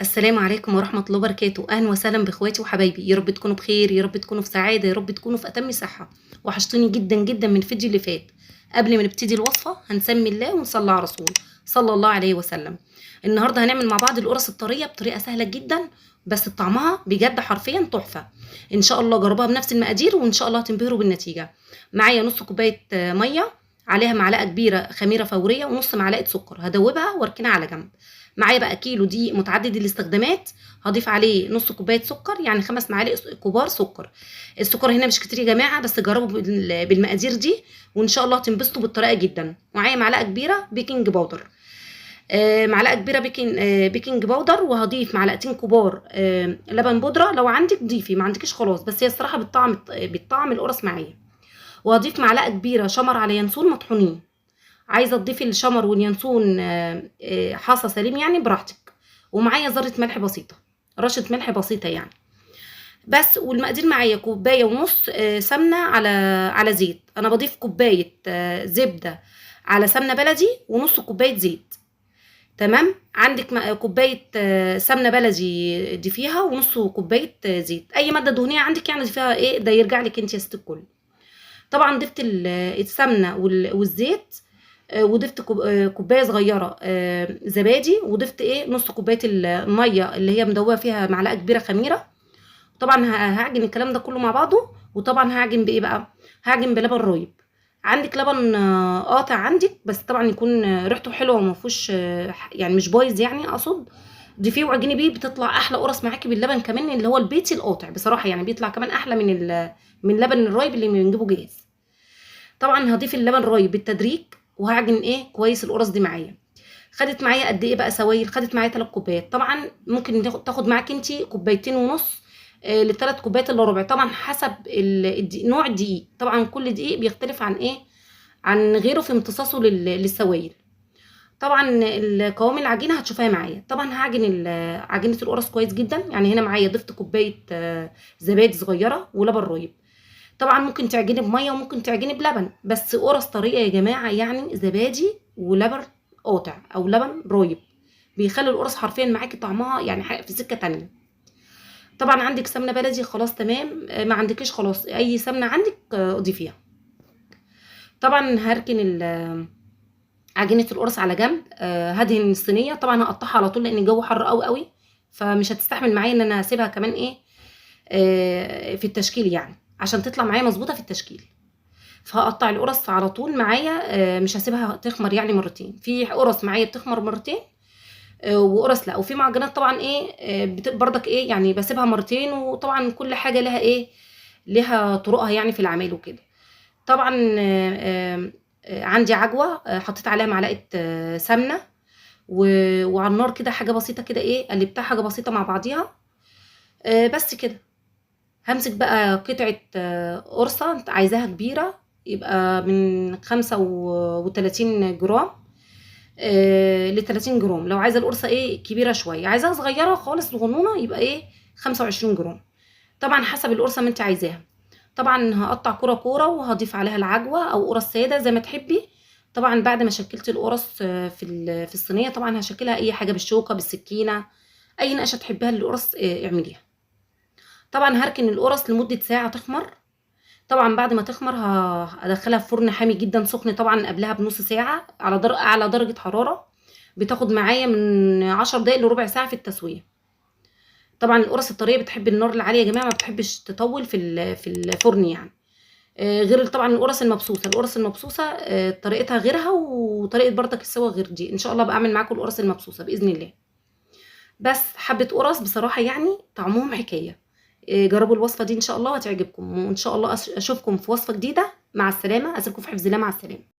السلام عليكم ورحمة الله وبركاته. أهلا وسهلا بإخواتي وحبايبي، يا رب تكونوا بخير، يا رب تكونوا في سعادة، يا رب تكونوا في أتم صحة. وحشتوني جدا جدا من الفيديو اللي فات. قبل ما نبتدي الوصفة هنسمي الله ونصلي على رسول صلى الله عليه وسلم. النهاردة هنعمل مع بعض القرص الطرية بطريقة سهلة جدا، بس طعمها بجد حرفيا تحفة. إن شاء الله جربوها بنفس المقادير وإن شاء الله هتنبهروا بالنتيجة. معايا نص كوباية مية، عليها معلقة كبيرة خميرة فورية ونص معلقة سكر، هدوبها واركنها على جنب. معايا بقى كيلو دقيق متعدد الاستخدامات، هضيف عليه نص كوباية سكر، يعني 5 معالق كبار سكر. السكر هنا مش كتير يا جماعة، بس جربوا بالمقادير دي وان شاء الله هتنبسطوا بالطريقة جدا. معايا معلقه كبيرة baking powder، معلقه كبيرة baking powder، وهضيف معلقتين كبار لبن بودره. لو عندك ضيفي، ما عندكيش خلاص، بس هي الصراحة بالطعم القرص معايا. وهضيف معلقه كبيرة شمر على ينسون مطحونين. عايزه تضيفي الشمر واليانسون حصى سليم يعني براحتك. ومعايا ذره ملح بسيطة، رشه ملح بسيطة يعني بس. والمقادير معايا كوباية ونص سمنه على زيت. انا بضيف كوباية زبدة على سمنه بلدي ونص كوباية زيت. تمام؟ عندك كوباية سمنه بلدي ضيفيها ونص كوباية زيت. اي مادة دهنية عندك يعني ضيفيها، ايه ده يرجع لك انت يا ست الكل. طبعا ضفت السمنة والزيت، وضفت كوباية صغيرة زبادي، وضفت ايه نص كوباية المية اللي هي مدوبه فيها معلقه كبيرة خميره. طبعا هعجن الكلام ده كله مع بعضه. وطبعا هعجن بايه بقى؟ هعجن بلبن رايب. عندك لبن قاطع عندك، بس طبعا يكون ريحته حلوة وما فيهوش يعني مش بايظ يعني اقصد، ضيفيه وعجني بيه، بتطلع احلى قرص معاكي باللبن كمان اللي هو البيتي القاطع. بصراحة يعني بيطلع كمان احلى من لبن الرايب اللي بنجيبه جاهز. طبعا هضيف اللبن رايب بالتدريج وهعجن ايه كويس القرص دي معايا. خدت معايا قد ايه بقى سوائل؟ خدت معايا 3 كوبايات. طبعا ممكن تاخد معاكي انتي كوبايتين ونص لثلاث كوبايات الا ربع، طبعا حسب نوع الدقيق. طبعا كل دقيق بيختلف عن ايه عن غيره في امتصاصه للسوائل. طبعا القوام العجينة هتشوفيها معايا. طبعا هعجن عجينه القرص كويس جدا. يعني هنا معايا ضفت كوباية زبادي صغيرة ولبن رايب. طبعا ممكن تعجني بميه وممكن تعجني بلبن، بس قرص طريقه يا جماعة يعني زبادي ولبن قاطع او لبن رايب بيخلي القرص حرفيا معاكي طعمها يعني في سكة تانية. طبعا عندك سمنه بلدي خلاص تمام، ما عندكيش خلاص اي سمنه عندك اضيفيها. طبعا هركن عجينه القرص على جنب. هدهن الصينية. طبعا هقطعها على طول لان الجو حر قوي قوي، فمش هتستحمل معايا ان انا اسيبها كمان ايه في التشكيل يعني عشان تطلع معايا مظبوطة في التشكيل. فهقطع القرص على طول معايا، مش هسيبها تخمر يعني مرتين. في قرص معايا بتخمر مرتين، وقرص لا. وفي معجنات طبعا ايه برضك ايه يعني بسيبها مرتين. وطبعا كل حاجة لها ايه لها طرقها يعني في العمل وكده. طبعا عندي عجوه، حطيت عليها معلقه سمنه وعلى النار كده حاجة بسيطة كده ايه قلبتها حاجة بسيطة مع بعضيها، بس كده. همسك بقى قطعه قرصة، انت عايزاها كبيرة يبقى من 35 جرام ل 30 جرام. لو عايزه القرصه ايه كبيرة شوية، عايزاها صغيرة خالص صغنونه يبقى ايه 25 جرام، طبعا حسب القرصه ما انت عايزاها. طبعا هقطع كورة كورة وهضيف عليها العجوه او قرص ساده زي ما تحبي. طبعا بعد ما شكلت القرص في الصينية، طبعا هشكلها اي حاجة بالشوكة بالسكينة، اي نقشه تحبيها للقرص اعمليها. طبعا هركن القرص لمدة ساعة تخمر. طبعا بعد ما تخمر هدخلها في فرن حامي جدا سخن، طبعا قبلها بنص ساعة على اعلى درجه حرارة. بتاخد معايا من 10 دقايق لربع ساعة في التسوية. طبعا القرص الطريه بتحب النار العالية يا جماعة، ما بتحبش تطول في الفرن يعني، غير طبعا القرص المبسوسه. القرص المبسوسه طريقتها غيرها وطريقه برضك السوا غير دي. ان شاء الله بعمل معاكم القرص المبسوسه باذن الله. بس حبه قرص بصراحة يعني طعمهم حكاية. جربوا الوصفة دي ان شاء الله وهتعجبكم، وان شاء الله اشوفكم في وصفه جديدة. مع السلامة، اسيبكم في حفظ الله، مع السلامة.